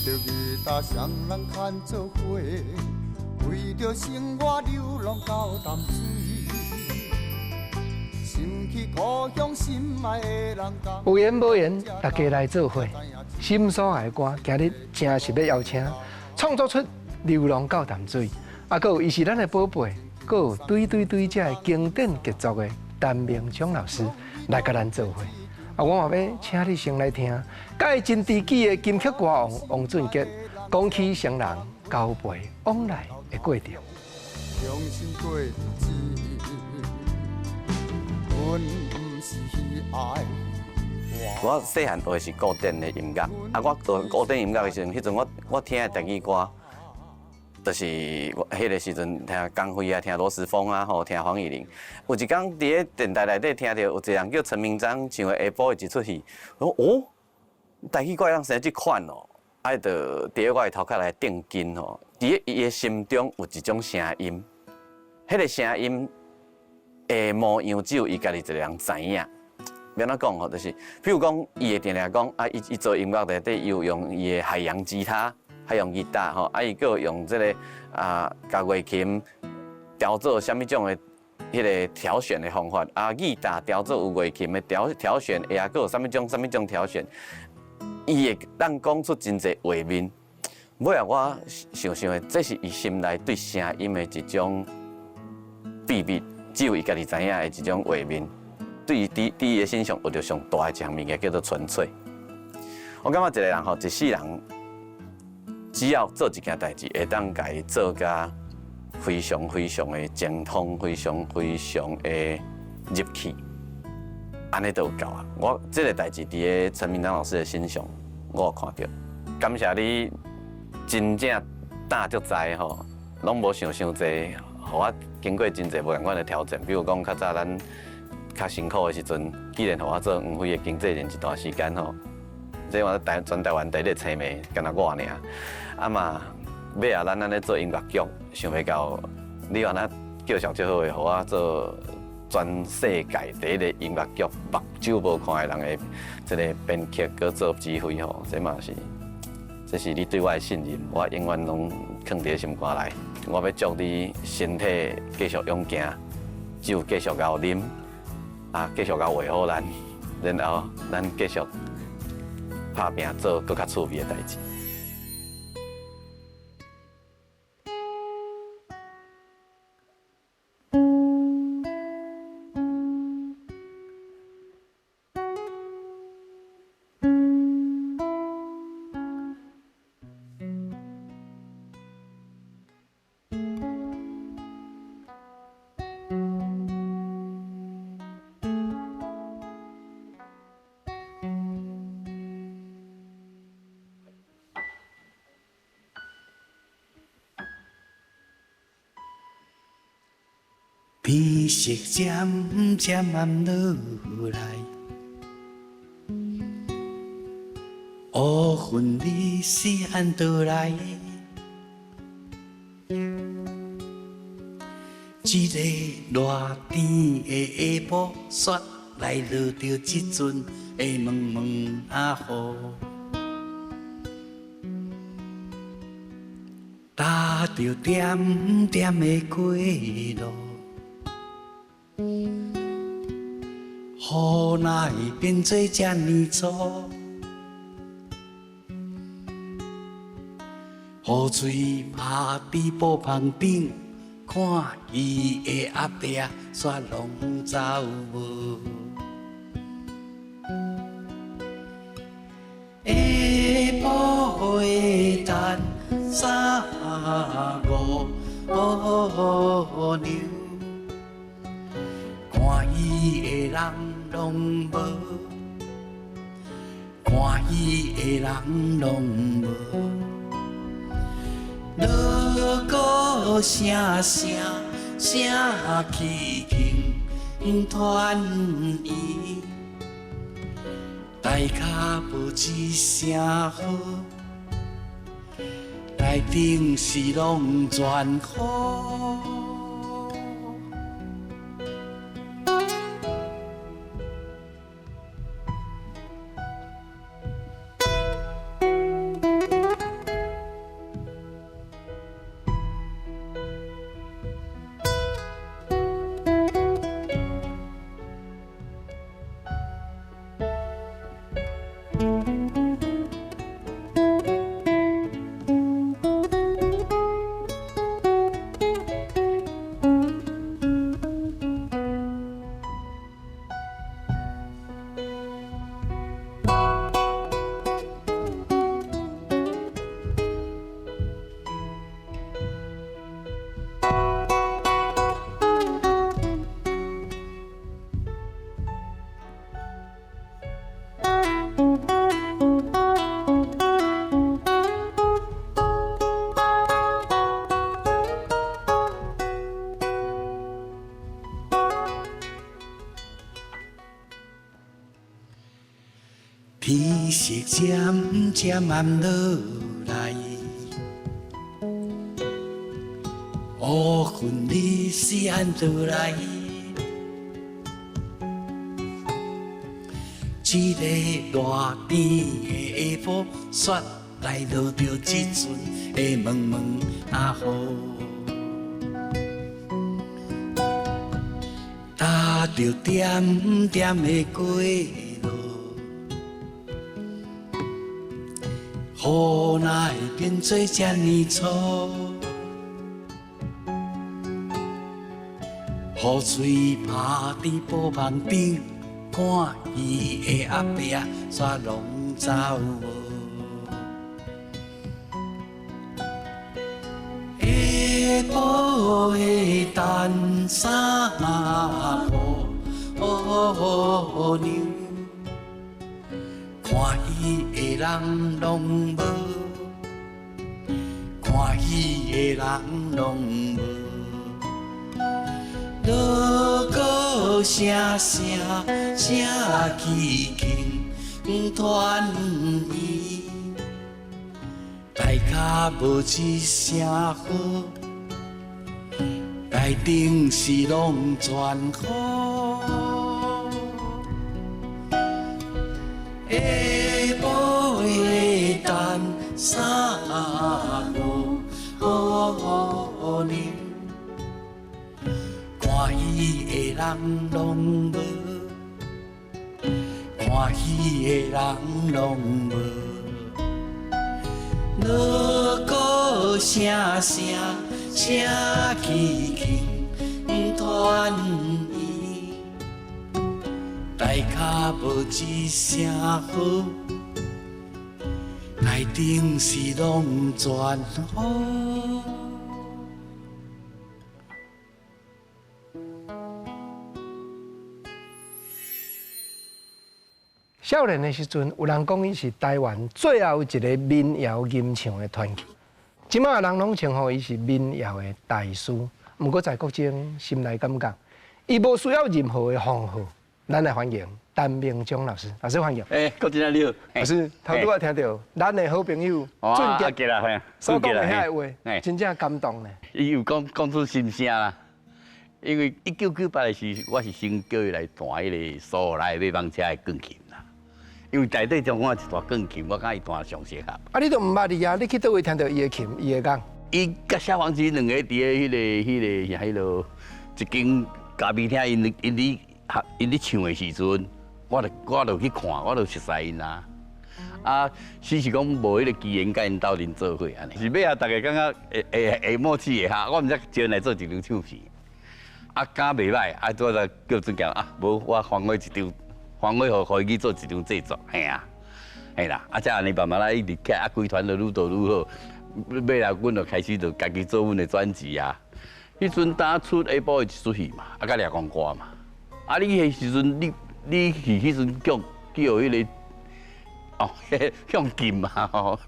著吉他，雙人牽做伙，為著生活流浪到淡水。想起故鄉心愛的人。有緣無緣，大家來做伙，心所愛的歌，今日誠實欲邀請創作出流浪到淡水，啊，閣有伊是咱的寶貝，閣有對對對這个經典傑作的陳明章老師來佮咱做伙。啊，我嘛欲請你先來聽，佮伊真知己的金曲歌王王俊傑講起雙人交陪往來的過程。用心過日子，阮毋是愛。我細漢學的是古典的音樂，啊，我學古典音樂的時陣，彼陣我聽的台語歌，就是我彼个時陣聽江蕙啊，聽羅時豐啊，吼，聽黃乙玲。有一工佇咧電台內底聽著有一個人叫陳明章唱的下晡的一齣戲，我講哦，台語歌會當生這款哦，啊，就佇咧我的頭殼內定根吼，佇咧伊的心中有一種聲音，彼個聲音的模樣只有伊家己一個人知影。欲按怎講吼，就是，比如講，伊會定定講，啊，伊做音樂內底，伊有用伊的海洋吉他、海洋吉他吼，啊，伊閣有用這个啊，共月琴調做啥物種的彼个調弦的方法，啊，吉他調做有月琴的調弦，會啊，閣有啥物種啥物種調弦，伊會當講出真濟畫面。尾仔我想想的，這是伊心內對聲音的一種秘密，只有伊家己知影的一種畫面。對伊佇伊的身上學著上大的一項物件叫做純粹。我感覺一個人吼，一世人只要做一件代誌，會當共伊做甲非常非常的精通，非常非常的入去，按呢就有夠啊！我這个代誌佇咧陳明章老師的身上，我有看著。感謝你真正膽足濟吼，攏無想傷濟，予我經過真濟無仝款的挑戰。比如講，較早咱較辛苦的時陣，既然予我做黃輝的經紀人一段時間吼，這我全台灣第一個青迷，敢若我爾。啊嘛，尾仔咱按呢做音樂劇，想袂到你按呢叫上足好的，予我做全世界第一個音樂劇目睭無看的人的這个編曲，閣做指揮吼，這嘛是，這是你對我的信任，我永遠攏囥佇心肝內。我欲祝你身體繼續勇健，酒繼續𠢕啉。啊，繼續𠢕畫予咱，然後咱繼續拍拚做閣較趣味的代誌。天色漸漸暗落來，烏雲你是按倒來？這个熱天的下晡，煞來落著這陣的濛濛仔雨，踏著點點的過路，雨哪會變做這呢粗？雨水拍佇布棚頂，看伊的阿伯煞攏走無。下晡的陳三五娘，看伊的人攏無，看伊的人攏無。鑼鼓聲聲聲去輕團圓，大跤無一聲好，內頂是攏全好。天色漸漸暗落來，烏雲你是按怎來？這个熱天的下晡，煞來落著這陣的濛濛仔雨，踏著點點的過路，雨哪會變做這呢粗？雨水拍佇布帆頂，看戲的阿伯仔煞攏走無。下晡的陳衫姑娘，看戲的人攏無，看戲的人攏無。鑼鼓聲聲聲去輕團圓，大家無一聲好，內頂是攏全好。下晡的陳衫姑娘，看戲的人攏無，看戲的人攏無。鑼鼓聲聲聲去輕團圓，大家無一聲好，內頂是攏全好。少年的時陣，有人講伊是台灣最後一个民謠吟唱的傳奇。這馬人攏稱呼伊是民謠的大師。毋過在國珍心內感覺，伊無需要任何的封號。咱來歡迎陳明章老師，老師歡迎。欸，國珍啊，你好。老師，頭拄仔聽著咱的好朋友俊傑所講的遐个話，真正感動呢。伊有講講出心聲啦。因為1998的時，我是先叫伊來彈彼个蘇來馬房車的鋼琴啦。因為內底中我一段鋼琴，我感覺伊彈上適合。啊，你都毋捌伊啊？你去佗位聽著伊的琴，伊的樂？伊佮蕭煌奇兩个佇咧彼个、彼个、彼个一間咖啡廳，𪜶𪜶咧𪜶咧唱的時陣，我就去看，我就熟似𪜶啊。啊，只是講無彼个機緣，佮𪜶鬥陣做伙按呢。是尾仔，逐家感覺會會會默契會合，我毋才招來做一張唱片。啊，敢袂䆀，啊，拄仔叫俊傑啊，無我反悔一張，反悔予伊去做一張製作，嘿啊，嘿啦，啊，才按呢慢慢仔一直起來，啊，規團就愈做愈好。尾來阮就開始就家己做阮的專輯啊。彼陣當出下晡的一齣戲嘛，啊，佮掠光歌嘛。啊，你彼時陣，你你去彼陣叫叫彼个哦，向禁嘛吼，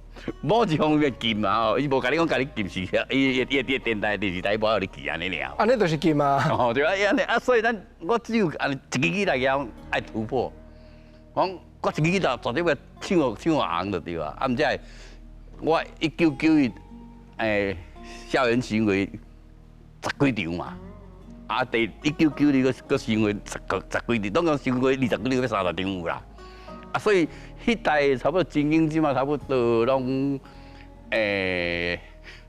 某一方面禁嘛吼，伊無共你講共你禁是，伊伊伊佇電台、電視台無予你去按呢爾。按呢就是禁啊。吼對啊，按呢啊，所以咱我只有按呢一支支來講愛突破，講我一支支就絕對欲唱予唱予紅就對啊。啊，毋才會我1991校園巡迴十幾場嘛，啊，第1992閣閣巡迴十個十幾場，總共巡迴二十幾場，欲三十場有啦。啊，所以彼代差不多精英這馬差不多攏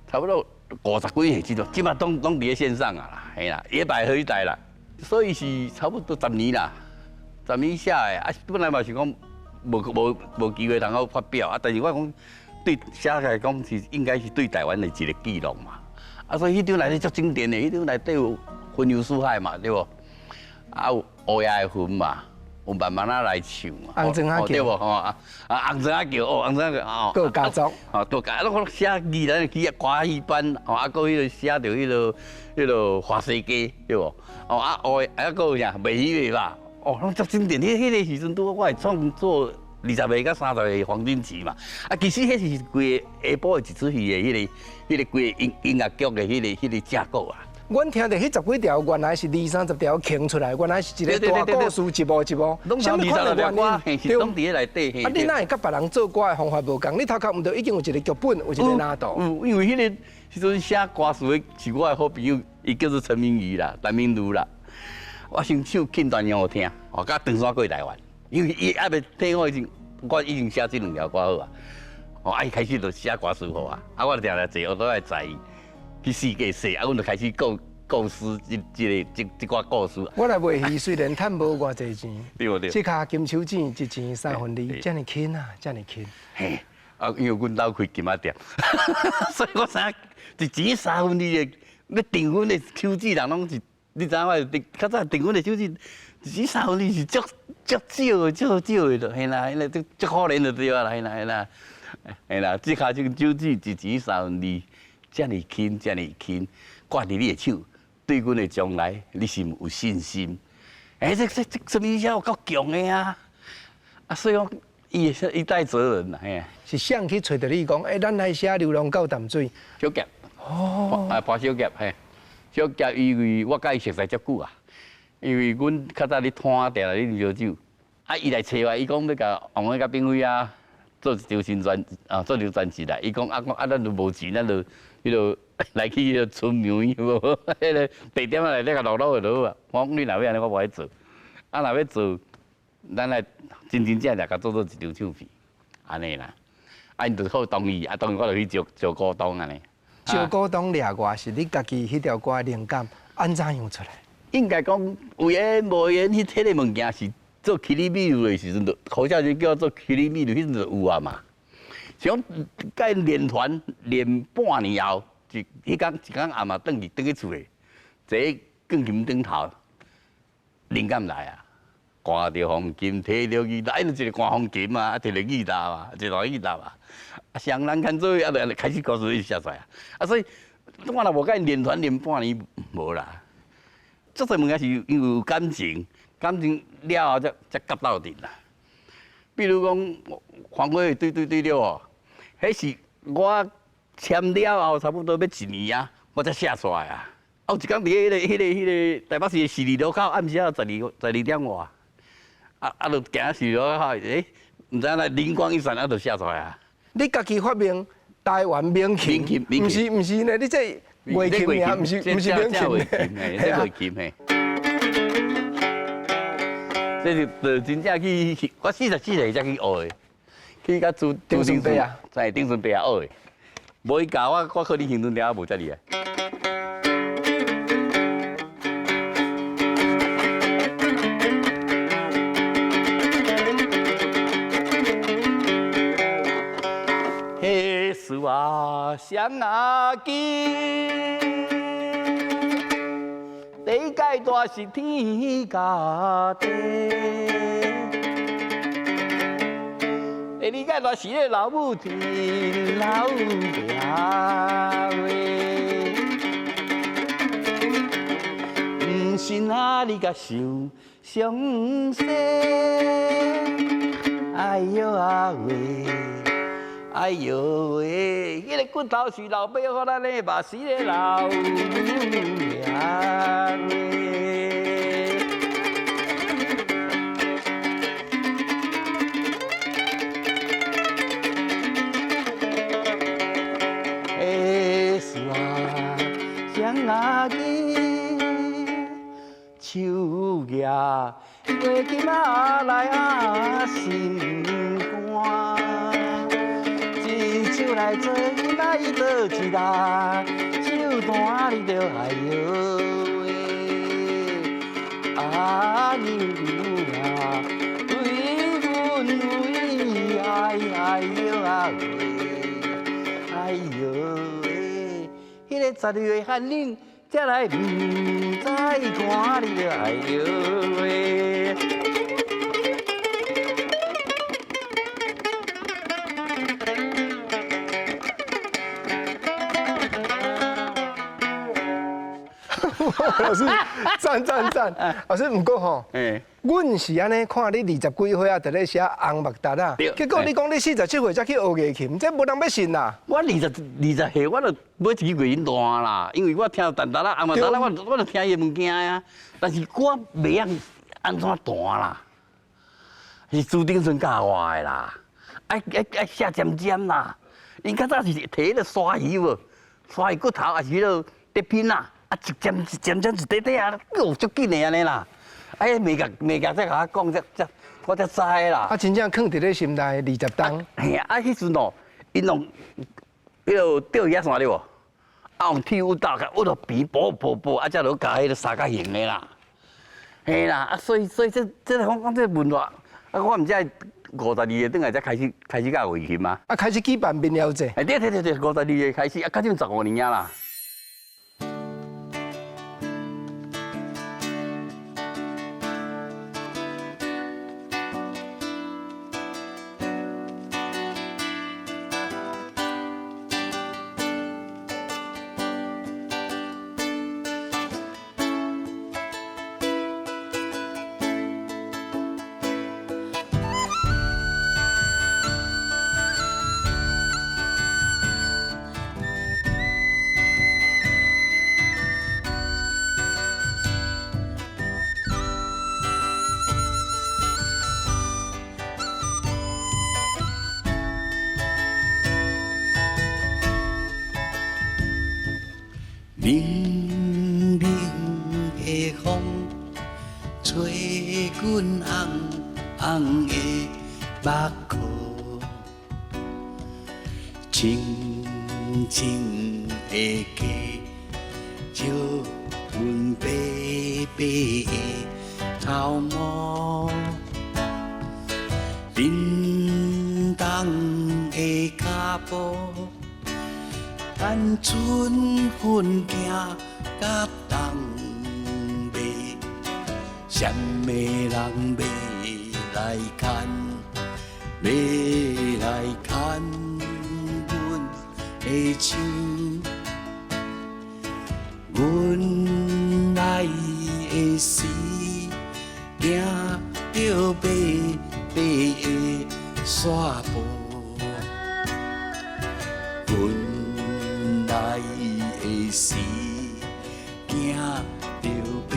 差不多五十幾歲這種，這馬攏攏佇咧線上啊啦，嘿啦，野百合彼代啦，所以是差不多十年啦，十年寫的啊，本來嘛是講無無無機會通好發表啊，但是我講對寫來講是應該是對台灣的一個記錄嘛，啊，所以彼張內底足經典的，彼張內底有雲遊四海嘛，對無？啊，有烏鴉的雲嘛。有慢慢仔來唱嘛，紅磚仔橋對無吼啊？啊，紅磚仔橋哦，紅磚仔橋哦，閣有家族，哦，閣家，攏寫宜蘭的曲仔歌戲班，哦，啊，閣彼个寫著彼个彼个華西街，對無？哦，啊，烏啊，閣有啥？袂魚袂肉，哦，攏足經典。彼彼个時陣拄好我會創作二十个佮三十个黃金期嘛。啊，其實彼是規个下晡的一齣戲的彼个彼个規个音音樂劇的彼个彼个架構啊。阮聽著彼十幾條，原來是二三十條傾出來，原來是一個大故事，一幕一幕。攏二三十條歌，是攏佇咧內底。啊，你哪會佮別人做歌的方法無仝？你頭殼毋著已經有一個劇本，有一個藍圖。有，因為彼個時陣寫歌詞的是我的好朋友，伊叫做陳明儀啦，陳明如啦。我先唱片段讓我聽，哦，佮長山過台灣，因為伊猶未聽我以前，我已經寫這兩條歌好啊。哦，啊，伊開始就寫歌詞予我，啊，我就定定坐，我都愛載伊去四界踅，啊，阮就開始講。故事，這這個這這寡故事。我來賣魚，雖然趁無偌濟錢，對對。這跤金手指一錢三分二，遮爾輕啊，遮爾輕。嘿，啊，因為阮兜開金仔店，所以我知影一錢三分二的，欲訂婚的手指人攏是，你知影我較早訂婚的手指一錢三分二是足足少的，足少的，就嘿啦，彼個足足可憐就對啊啦，嘿啦嘿啦，嘿啦，這跤這手指一錢三分二，遮爾輕，遮爾輕，掛佇你的手。對阮的將來，你是毋有信心？欸，這這這什麼意思？有夠強的啊！啊，所以講，伊伊帶責任啦，嘿。是誰去揣著你講？欸，咱來寫流浪到淡水。小傑。哦。啊，潘小傑嘿，小傑因為我佮伊熟似足久啊，因為阮較早咧攤定咧啉燒酒，啊，伊來揣我，伊講欲共王偉佮炳輝啊做一張新專啊，做一張專輯啦。伊講啊，講啊，咱都無錢，咱就彼落。來去彼个春苗有無？彼个地點仔內底共落落就好啊。我講你若欲按呢，我無愛做。啊，若欲做，咱來真真正正共做做一張唱片，按呢啦。啊，𪜶就好同意，啊，同意我就去招招股東按呢。招股東掠我是你家己彼條歌的靈感按怎樣出來？應該講有緣無緣，彼个物件是做乞里米路的時陣，就侯孝賢叫我做乞里米路，彼陣就有啊嘛。是講佮𪜶練團練半年後。一彼工一工暗嘛，轉去轉去厝內，坐佇鋼琴頂頭，靈感來啊！彈著風琴，提著吉他，因為一個彈風琴啊，一個吉他嘛，一個吉他嘛。啊，雙人牽做，啊，就開始故事就寫出來啊。啊，所以我若無佮𪜶練團練半年，無啦。足濟物件是因為有感情，感情了後才才夾鬥陣啦。比如講，黃輝對對對了哦，彼是我。簽了後，差不多欲一年啊，我才寫出來啊。啊，有一工佇彼個台北市的十字路口，暗時仔十二點外，啊，就行十字路口，欸，毋知影來靈光一閃，啊，就寫出來啊。你家己發明台灣猛禽，毋是毋是呢？你這月琴啊，毋是毋是猛禽，這月琴嘿。這是就真正去，我44歲才去學的，去佮朱丁順伯啊，在丁順伯啊學的。無伊教我，我可能興奮了無遮厲害。彼事啊，双仔金，地界大是天佮地。第二届大是咧老母亲老爸话，毋信啊你共想详细，哎哟啊喂，哎哟喂，彼个骨头是老爸予咱的，嘛是咧老母啊喂。双仔金，手举月琴仔来啊心肝，一手來做囡仔伊倒一人，手彈你著愛搖喂，阿娘啊，為阮為愛愛搖啊喂，哎喲喂，彼个十二月寒冷，才來毋知寒，你著愛搖喂。老師，讚讚讚！老師毋過吼，阮是按呢看你20幾歲啊，佇咧寫紅目達啊，結果你講你47歲才去學月琴，這無人欲信啦。我20歲，我就買一支月琴彈啦，因為我聽彈彈啦，紅目達啦，我就聽伊的物件啊。但是我袂曉按怎彈啦，是朱鼎順教我的啦，愛愛愛寫尖尖啦。𪜶較早是提彼个鯊魚無，鯊魚骨頭抑是彼个竹片啊，啊一尖一尖尖一塊塊啊，哦足緊的按呢啦。哎，未共未共才共我講，才才我才知啦。啊，真正囥佇咧心內20冬。嘿啊，啊彼陣哦，𪜶用彼个釣魚仔線對無？啊用鐵趺共趺予平薄薄薄，啊才落共彼个三角形的啦。嘿啦，啊所以所以這這講講這文化，啊我毋知52歲轉來才開始開始教月琴啊。啊，開始舉辦民謠節。哎對對對對，52歲開始，啊，到這15年啊啦。冷冷的風，吹阮紅紅的目眶，清清的溪，照阮白白的頭毛，振動的腳步。咱春分行甲冬尾，啥物人欲來牽，欲來牽阮的手？阮來的時，行著白白的煞步。阮來的時，行著爸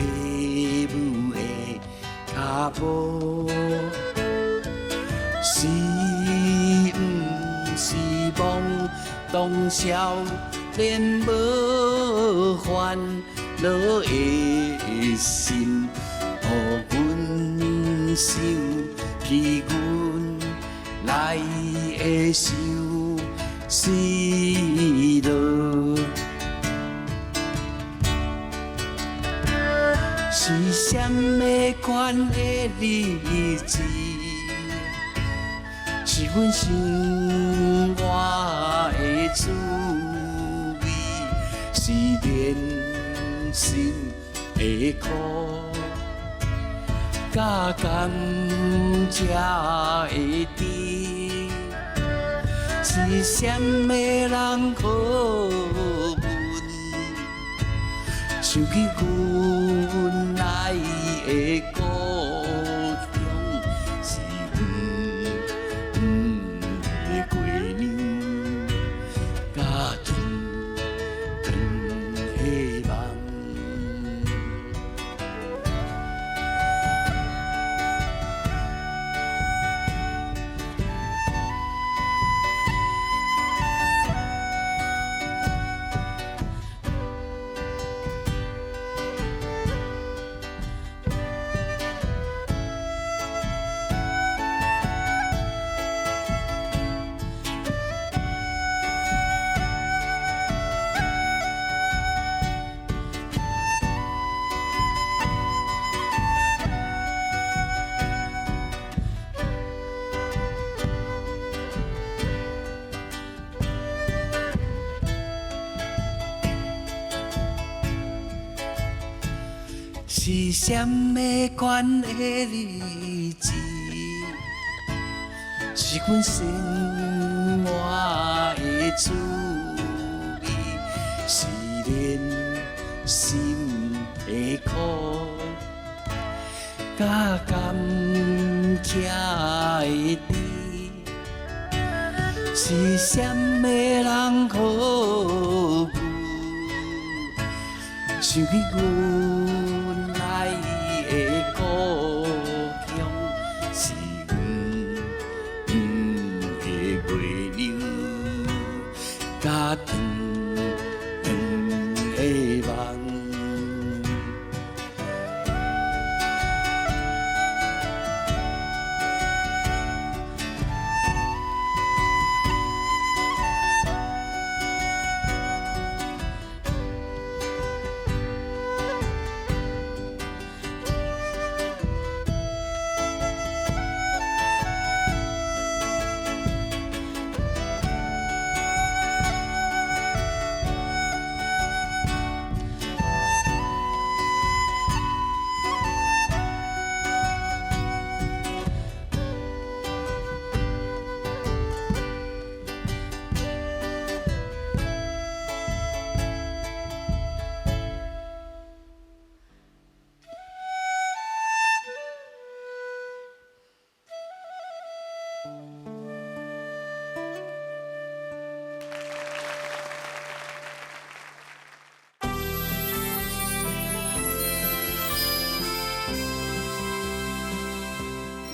母的跤步，是毋是夢？當少年無煩惱的心，予阮想起阮來的相思路。是啥物款的日子？是阮生活的滋味，是人生的苦，佮甘蔗的甜。是啥物人予阮想起阮來的故鄉，是圓圓的月亮，佮長長的夢。是啥物款的日子？是阮生活的滋味，是人生的苦，佮甘蔗的甜，是啥物人好牛？想起阮来的故乡，是圆圆的月亮，佮长长的梦。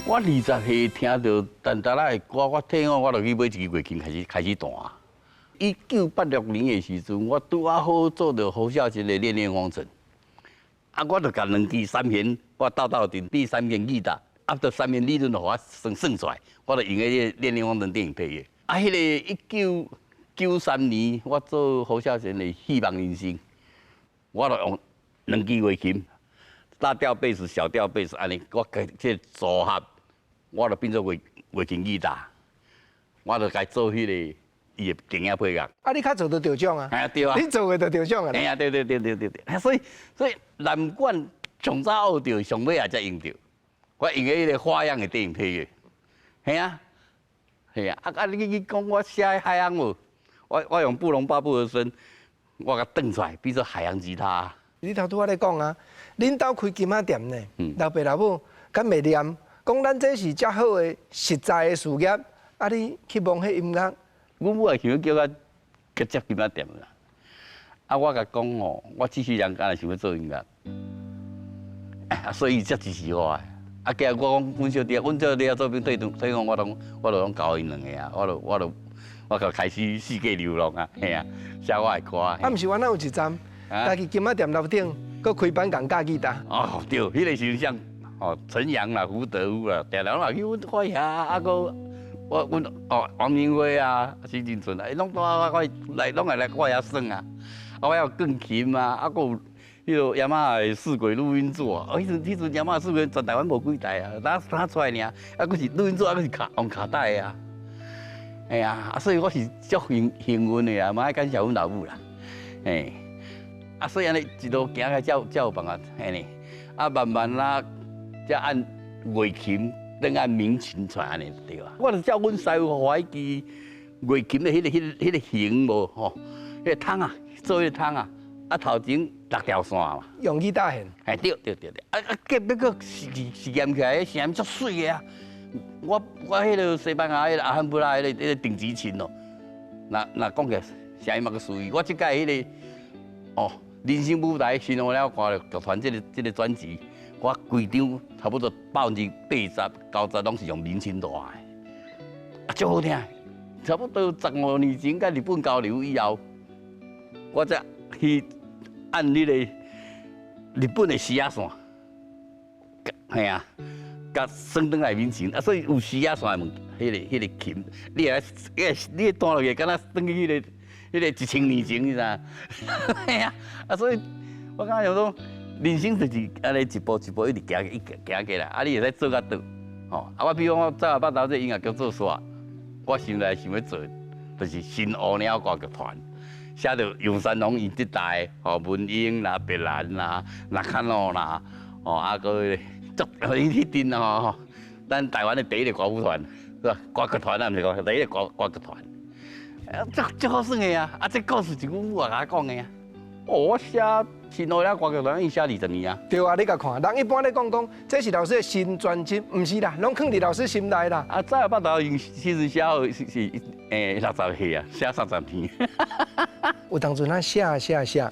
我20岁听著陈达拉的歌，我听我我就去买一支月琴开始弹。1986年的时阵，我拄仔好做著侯孝贤的《恋恋风尘》，啊，我就共两支三弦，我斗斗阵，变三弦吉他，啊，就三弦理论，予我算算出来，我就用彼个《恋恋风尘》电影配乐。啊，彼个1993年，我做侯孝贤的《戏梦人生》，我就用两支月琴，大调贝斯、小调贝斯，按呢，我共这个组合。我就变做月琴吉他，我就共做彼个伊的电影配乐。啊，你较早就得奖啊？嘿对啊。你做的就得奖啊？嘿啊，对对对对对对。所以南管上早学著，上尾也才用著。我用彼个花样的电影配乐。嘿啊，嘿啊，啊啊！你去讲我写海洋无？我用布隆巴布的声，我共转出来，变做海洋吉他。你头拄仔咧讲啊，恁兜开金仔店呢？老爸老母敢袂念？讲咱这是遮好的实在的事业，啊！你去摸彼音乐，阮母也想欲叫我去接金仔店啦。啊，我共讲吼，我这世人敢若想欲做音乐，所以伊才支持我的。啊，今日我讲阮小弟，阮小弟做兵退退伍，我就拢交𪜶两个啊，我就开始四界流浪啊，嘿啊，写我的歌。啊，毋是，我哪有一站，家己金仔店楼顶，阁开班共教吉他。哦，对，彼个时阵像。哦，陈阳啦，胡德夫啦，定定拢去阮我遐，啊，阁我阮哦，王明辉啊，施金春啊，𪜶拢蹛我来，拢会来我遐耍啊。啊，我还有钢琴啊，啊，阁有彼个雅马哈的四轨录音座啊。哦，彼阵雅马哈四轨全台湾无几台啊，哪出来尔？啊，阁是录音座，啊，阁是卡用卡带的啊。哎呀，啊，所以我是足幸运的啊，嘛爱感谢阮老母啦。嘿，啊，所以按呢一路行来才有办法，嘿呢，啊，慢慢啊。才按月琴，转按民琴出来按呢对啊。我就照阮师傅予我彼支月琴的彼个形无吼，彼个筒啊，做彼个筒啊，啊头前六条线嘛。用吉他弦。嘿，对对对对，啊啊，结尾阁试验起来，声音足媠的啊。我彼个西班牙彼个阿汉布拉彼个定级琴哦，若讲起来声音嘛阁媠。我这届彼个哦，人生舞台新乌鸟歌剧团这个专辑。我规张差不多80%、90%拢是用民琴弹的，啊，足好听。差不多15年前佮日本交流以后，我才去按彼个日本的丝仔线，嘿啊，共算转来民琴，啊，所以有丝仔线的物，彼个琴，你会你弹落去，敢若转去彼个1000年前，你知影？嘿啊，啊，所以我感觉想讲。人生就是按呢一步一步一直行，一直行过来，啊，你会使做甲倒，吼。啊，我比如讲我走啊北投这音乐剧做煞，我心内想欲做，就是新乌鸟歌剧团，写著杨三郎𪜶这代，吼，文英啦、白兰啦、纳卡诺啦，吼，啊，阁彼个足𪜶彼阵吼，咱台湾的第一个歌舞团，是吧？歌剧团啊，毋是讲第一个歌剧团，啊，足足好耍的啊！啊，这故事是阮母也共我讲的啊。哦，我写。新乌鸦歌剧团已经写20年啊。对啊，你共看，人一般咧講講，這是老師的新專輯，毋是啦，攏囥佇老師心內啦。啊，早北投因時陣寫好是60歲啊，寫30年。有當陣咱寫寫寫，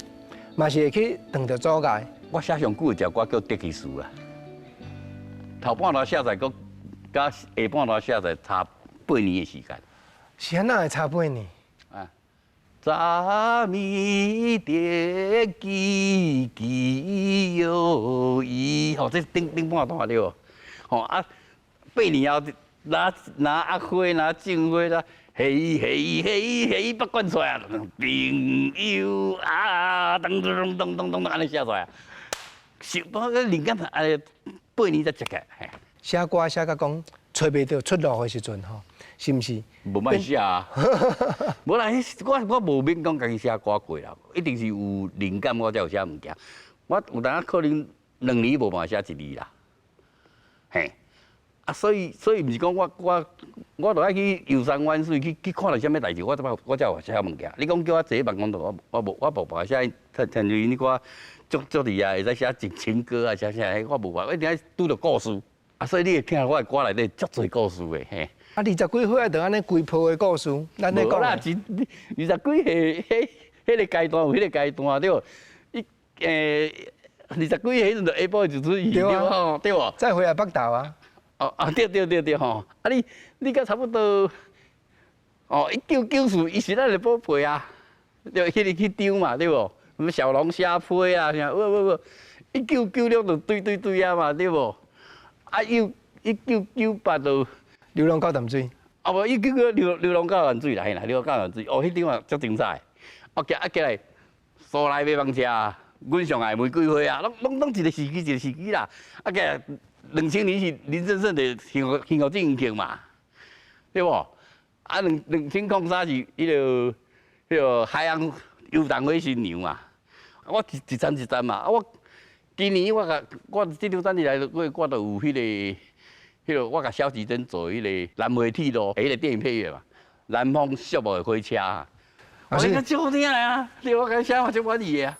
嘛是會去撞著阻礙。我寫上久的一首歌叫《得其事》啊，頭半段寫在閣佮下半段寫在差八年的時間。是按怎會差八年？啊，早暝得記記有伊，吼，這頂頂半段對無？吼啊，八年後，若若阿花，若種花啦，嘿嘿嘿嘿，北管出來啊，朋友啊，噔噔噔噔噔噔，按呢寫出來啊，是我個靈感按呢八年才接起來。寫歌寫甲講，揣袂著出路的時陣吼，是毋是？無愛寫啊，無啦，我我無免講家己寫歌過啦，一定是有靈感我才有寫物件。我有當可能2年無辦法寫一字啦，嘿，啊，所以毋是講我著愛去遊山玩水，去看著啥物代誌，我才有寫物件。你講叫我坐辦公室，我無辦法寫，親像你看足足厲害，會使寫情歌啊，寫啥，我無辦法，我一定愛拄著故事。啊，所以你會聽我的歌內底足濟故事的，嘿。啊，20幾歲啊，就按呢規鋪的故事，咱咧講。無啦，二十幾歲，彼彼个階段有彼个階段對無？伊20幾歲彼陣就下晡就出去對吼，對無？再回來北投啊。哦啊，對對對對吼！啊你你佮差不多，哦，1994，伊是咱的寶貝啊，對，彼个彼張嘛對無？什麼小龍蝦批啊，啥？無無無，1996就對對對啊嘛，對無？啊，又1998就流浪到淡水。啊無，1999流浪到淡水啦，嘿啦，流浪到淡水，哦，彼張嘛足精彩。哦，啊起來，蘇來馬房車，阮上愛玫瑰花啊，攏一個時期一個時期啦。啊，起來2000年是林正盛的幸福進行曲嘛，對無？啊，2003是彼个海洋遊蕩火新娘嘛。我一一站一站嘛，啊我。今年我共我這張專輯來，我就有彼个，我共蕭菊貞做彼个南迴鐵路，彼个電影配樂嘛，南方寂寞的火車啊，我感覺足好聽啊，對，我共寫嘛足滿意的啊。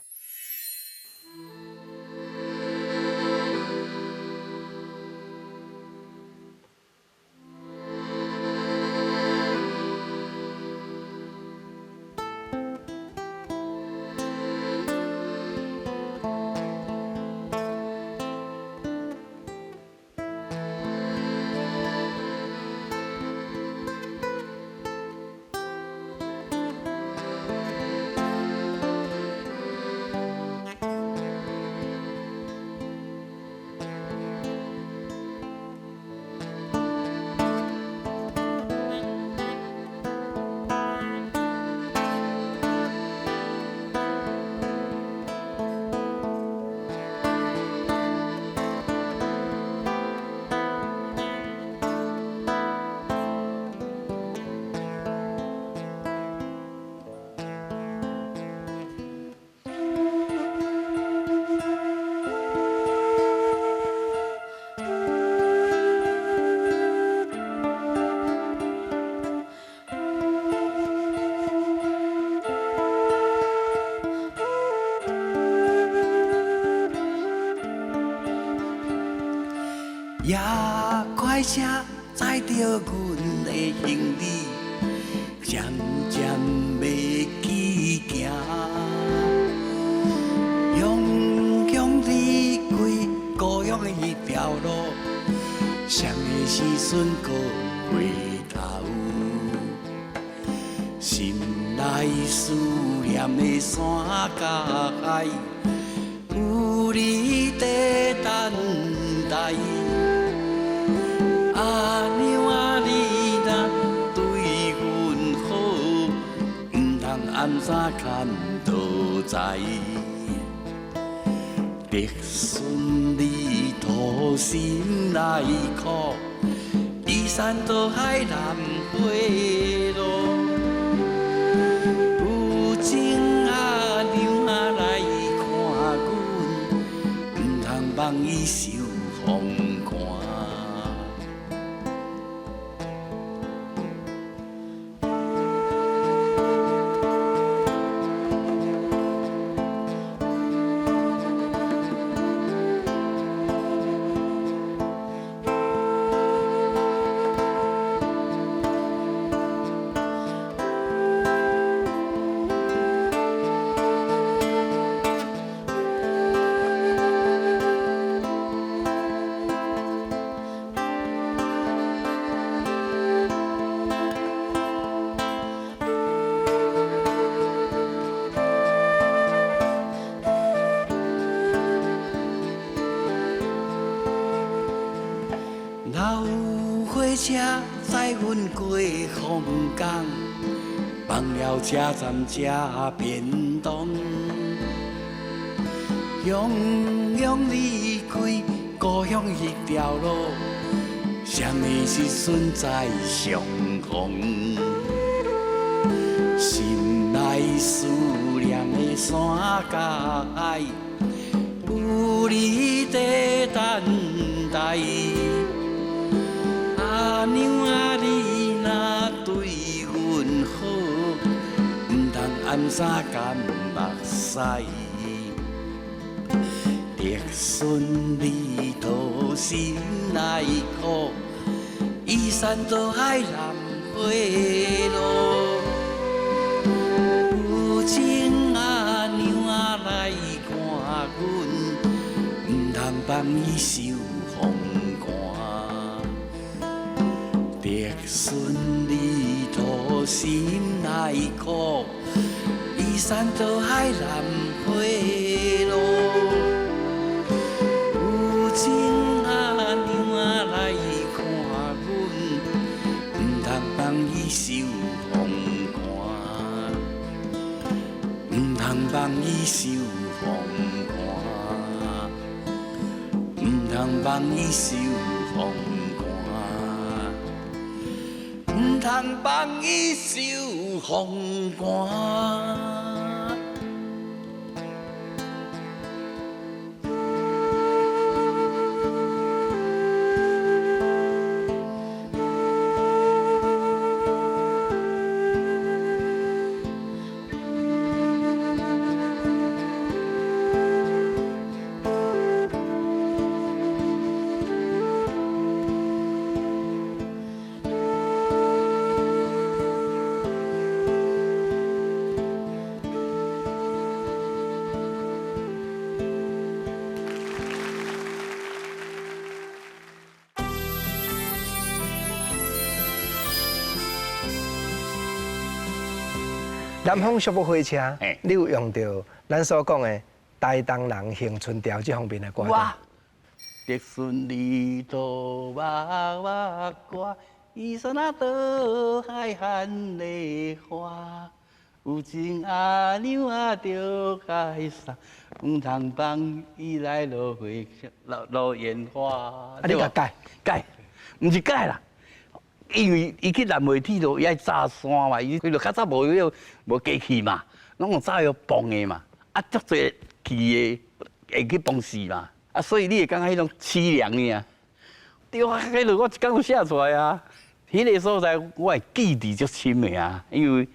也快车载著阮的行李，渐渐欲起行，雄雄離開故鄉的彼條路，啥个時陣閣回頭？心內思念的山佮海，有你在等待。阿娘啊，你若對阮好，毋通暗三牽倒在。竹笋離土心內苦，移山倒海南回路。有情阿娘啊來看阮，毋通放伊受風寒。老火车载阮过风港，放了车站吃便当，雄雄离开故乡彼条路，啥物时阵再相逢？心内思念的山佮海，有你在等待。阿娘啊，你若对阮好，毋通暗衫干目屎。竹笋你土心内苦，移山倒海南回路。有情阿娘啊来看阮，毋通放伊受风寒。竹笋你土心内苦，移山倒海南回路。有情阿娘啊来看阮，毋通放伊受风寒，毋通放伊受风寒，毋通放伊受风寒，毋通放伊受风寒。南方淑木火车，你有用到咱所讲的台东人行春调这方面的歌？哇！竹笋里头目目歌，移山啊倒海喊的花，有情阿娘啊著开送，毋通放伊来落花落落烟花。啊，你共改改，毋是改啦。因为伊去南回铁路，伊爱炸山嘛，伊佢就较早无迄个无机器嘛，拢用炸药磅的嘛，啊，足济去的会去崩死嘛，啊，所以你会感觉彼种凄凉尔。对啊，彼落我一工就写出来啊。彼个所在我会记忆足深的啊，因为，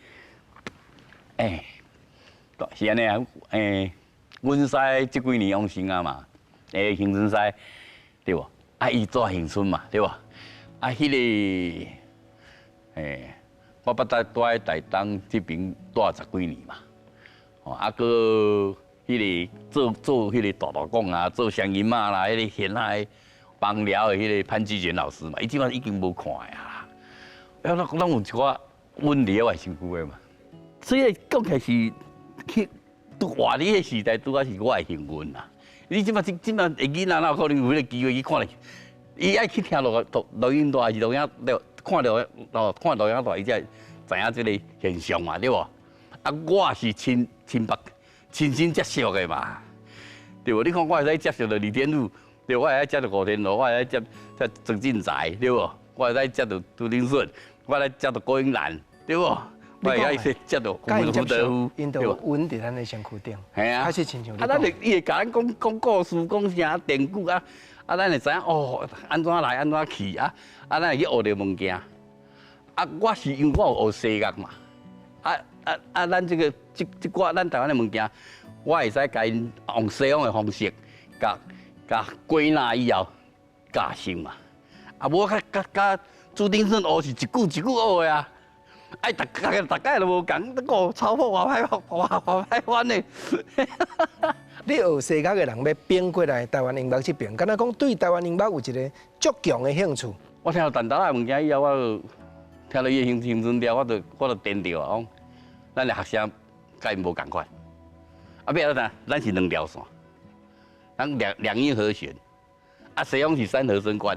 是按呢啊，阮师这几年往生啊嘛，恒春师对无？啊，伊住恒春嘛，对无？啊，彼个，我捌在住伫台东这边住十几年嘛，哦，啊，阁彼个做做彼个大道讲啊，做双音仔啦，彼个弦仔帮寮的彼个潘志全老师嘛，伊这摆已经无看啊，啊，拢有一寡温伫我身躯的嘛，所以讲起来是去活伫彼个时代，拄仔是我的幸运啦。你这摆这这摆的囡仔哪有可能有彼个机会去看咧？伊爱去听录录录音带，还是录影带，看录哦，看录影带，伊才会知影这个现象嘛，对无？啊，我是亲亲目亲身接触的嘛，对无？你看我会使接触到李天禄，对，我会使接到吴天禄，我会使接接曾进财，对无？我会使接到朱鼎顺，我会使接到郭英兰，对无？我会使接到胡德夫，𪜶都稳伫咱的身躯顶，嘿啊，确实亲像啊，咱会伊会共咱讲讲故事，讲啥典故啊？啊，咱会知影哦，按怎来，按怎去啊？啊，咱会去学著物件。啊，我是因为我有学西乐嘛。啊啊啊！咱这个这这寡咱台湾的物件，我会使共𪜶用西方的方式，共共归纳以后教成嘛。啊，无较较较朱鼎顺学是一句一句学的啊。哎，逐逐逐摆都无仝，个抄谱偌歹偌偌歹翻的。你学西乐的人欲变过来台湾音乐这边，敢若讲对台湾音乐有一个足强的兴趣。我听到陈达的物件以后，我就听到伊的行春调，我就颠著啊，讲咱的学生佮𪜶无仝款。啊，欲按怎？咱是两条线，咱两两音和弦，啊，西方是三和声关，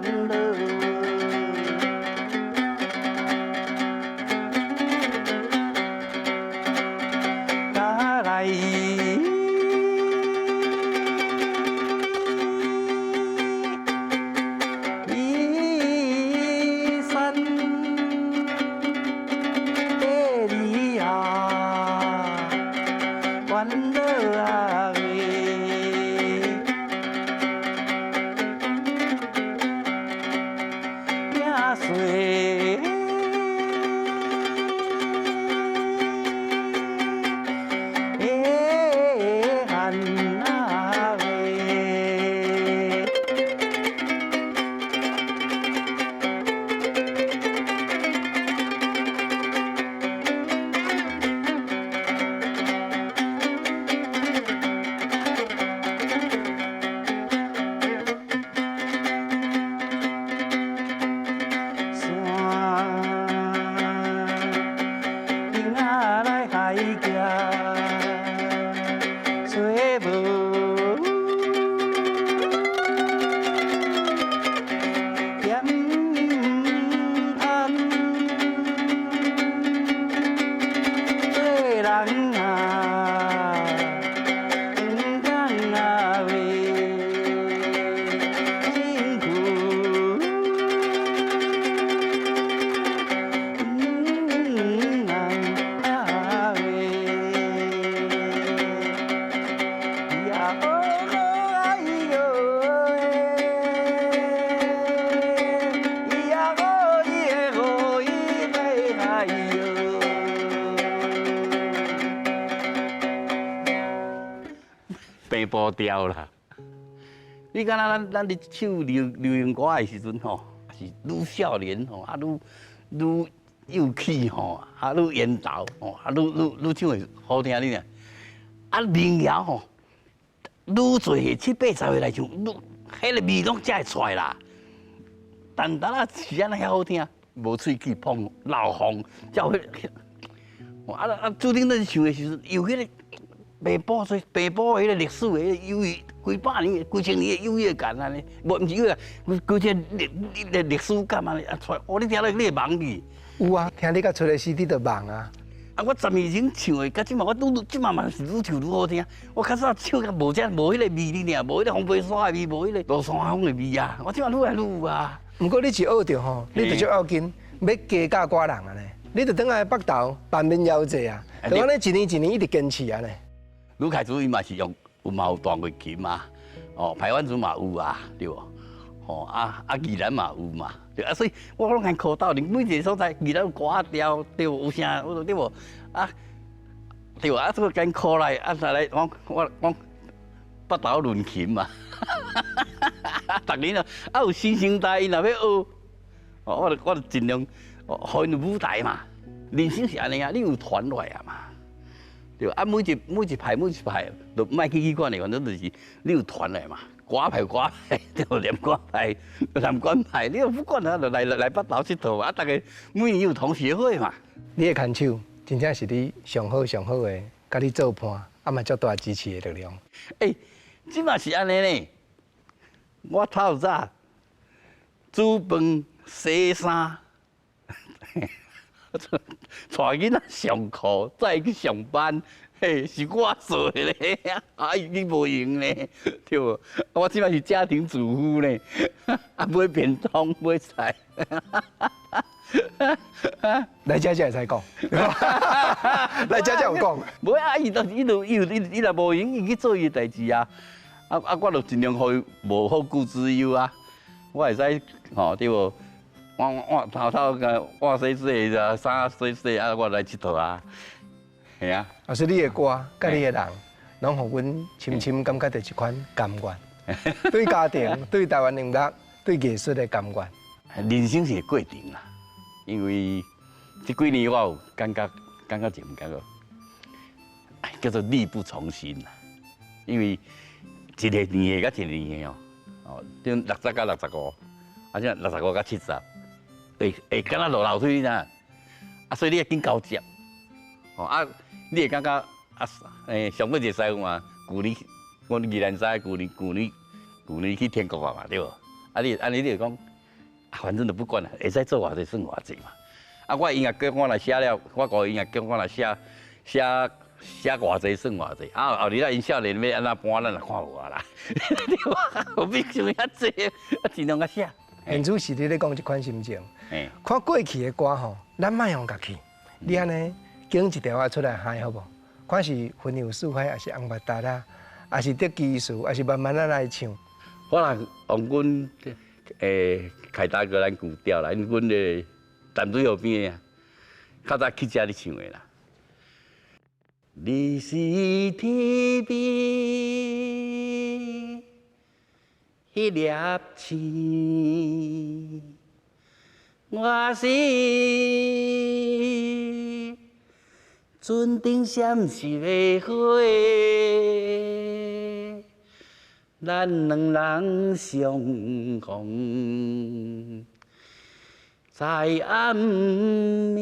烦恼。甲来依山的你啊，烦恼啊喂，惊水。汉啊喂。山顶仔来海行，找无咸滩，做人啊，毋通啊为辛苦。啊喂，呀哦哎哟喂，呀哦耶哦耶哎哟。平步调啦。你敢若咱咧唱流行歌的时阵吼，是愈少年吼，啊愈愈幼气吼，啊愈缘投吼，啊愈愈愈唱会好听你尔。啊民谣吼，愈济七八十岁来唱，愈彼个味拢才会出来啦。但当啊是按呢遐好听，无喙齿碰漏风，才有彼个。啊啊！注定咱唱的时阵，有彼个平埔做平埔的彼个历史的彼个优越，几百年、几千年的优越感按呢，无毋是优越，几几千历历历史感按呢啊出来，哦，你听了你会忘去。有啊，听你佮出的 CD 就忘啊。啊，我10年前唱的，佮这马我愈这马嘛是愈唱愈好听。我较早唱甲无遮无彼个味哩尔，无彼个风飞沙的味，无彼个落山风的味啊。我这马愈来愈有啊。毋过你一学著吼，你就足要紧，欲加教歌人按呢，你就转来北投办民谣节啊，就按呢一年一年一直坚持按呢。吕凯祖伊嘛是用有嘛有弹月琴啊，哦，排湾族嘛有啊，对无？吼啊啊，宜兰嘛有嘛，对啊，所以我拢共苦斗阵，每一个所在宜兰有歌仔调，对无？有啥，有对无？啊，对无？啊，这个艰苦来，啊，再来讲我讲北投论琴嘛，逐年啊，啊有新生代𪜶若欲学，哦，我就尽量，予𪜶有舞台嘛。人生是按呢啊，你有传落来啊嘛。对啊，每一派每一派，都莫去去管的，反正就是你有传来嘛，歌派歌派，对无？念歌派、南管派，你又不管啊，就来北投𨑨迌啊，逐家每年有同学会嘛。你的牵手，真正是你上好上好的，佮你做伴，啊嘛足大支持的力量。欸，这嘛是按呢呢。我透早煮饭、洗衫。带囡仔上课，再去上班，嘿，是我做的咧，啊，伊无闲咧，对无？我这摆是家庭主妇咧，啊，买便当买菜，来遮才会使讲，来遮才有讲。无啊，伊都伊都伊伊伊若无闲，伊去做伊的代志啊。啊啊，我就尽量予伊无后顾之忧啊。我会使吼，对无？我偷偷共碗洗洗，衫洗洗啊，我来𨑨迌啊，系啊。啊，所以你的歌，佮你的人，拢予阮深深感觉著一款甘愿，对家庭、对台湾音乐、对艺术的甘愿。人生是个过程啦，因为这几年我有感觉，感觉一种感觉，叫做力不从心啦。因为一个年岁佮一个年岁哦，哦，顶60佮65，啊，这65佮70。会敢若落楼梯，你知影？啊，所以你要紧交接，吼啊，你会感觉啊，上尾一个师傅嘛，旧年，阮宜兰师旧年去天国啊嘛，对无？啊，你按呢你就讲，反正就不管啦，會使做偌濟算偌濟嘛。啊，我音樂腳我若寫了，我個音樂腳我若寫寫寫偌濟算偌濟。啊，後日仔𪜶少年欲按怎搬，咱也看無啊啦。對吧？何必想遐濟，啊，盡量共寫。現主是你咧講這款心情，看過去的歌吼，咱莫予家去。你按呢揀一條仔出來嗨好無？看是雲遊四海，抑是紅目達啦，抑是得技術，抑是慢慢仔來唱。我若用阮凱大哥咱舊調啦，因阮的淡水河邊的啊，較早去遮咧唱的啦。你是天邊彼粒星，我是船頂閃爍的火，咱兩人相逢在暗暝，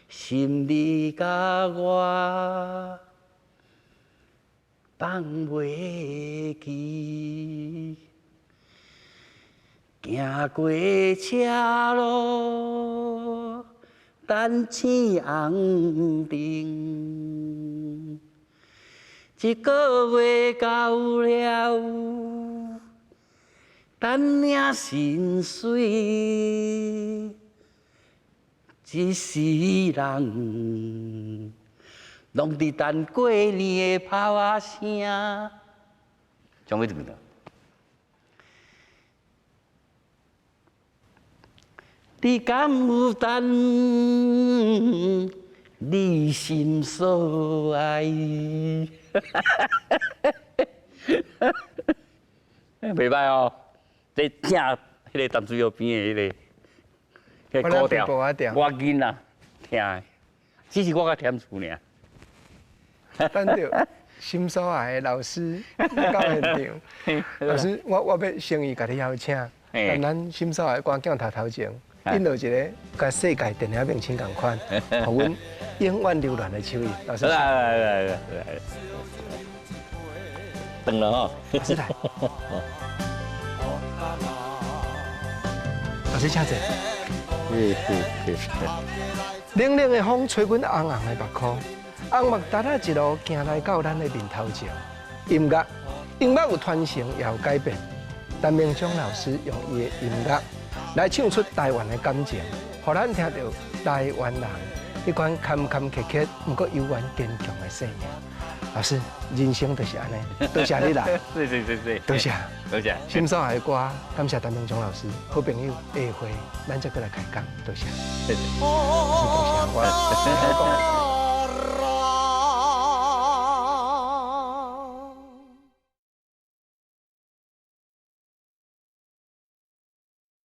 心你佮我放袂記，行過車路，等青紅燈，一個月到了，等領薪水，一世人攏佇等過年的炮仔聲。將要怎麼你敢有等你心所愛？袂䆀哦，這正彼个淡水河邊的彼个，彼个古調，我囡仔聽的，只是我較踮厝爾。等著心所愛的老師到現場，老師，我欲誠意共你邀請，共咱心所愛的歌鏡頭頭前，引導一个佮世界電影明星仝款，予阮永遠流連的手藝。老師，來來來來來，轉了吼，老師來，老師請坐。冷冷的風吹阮紅紅的目眶，紅目達仔一路行來到咱的面頭前。音樂，音樂有傳承，也有改變。陳明章老師用伊的音樂來唱出台灣的感情，予咱聽著台灣人彼款坎坎坷坷，毋過猶原堅強的生命。老師，人生就是按呢，多謝你啦，是是是是，多謝，多謝。心所愛的歌，感謝陳明章老師，好朋友，下回咱再閣來開講，多謝。謝謝。多謝我。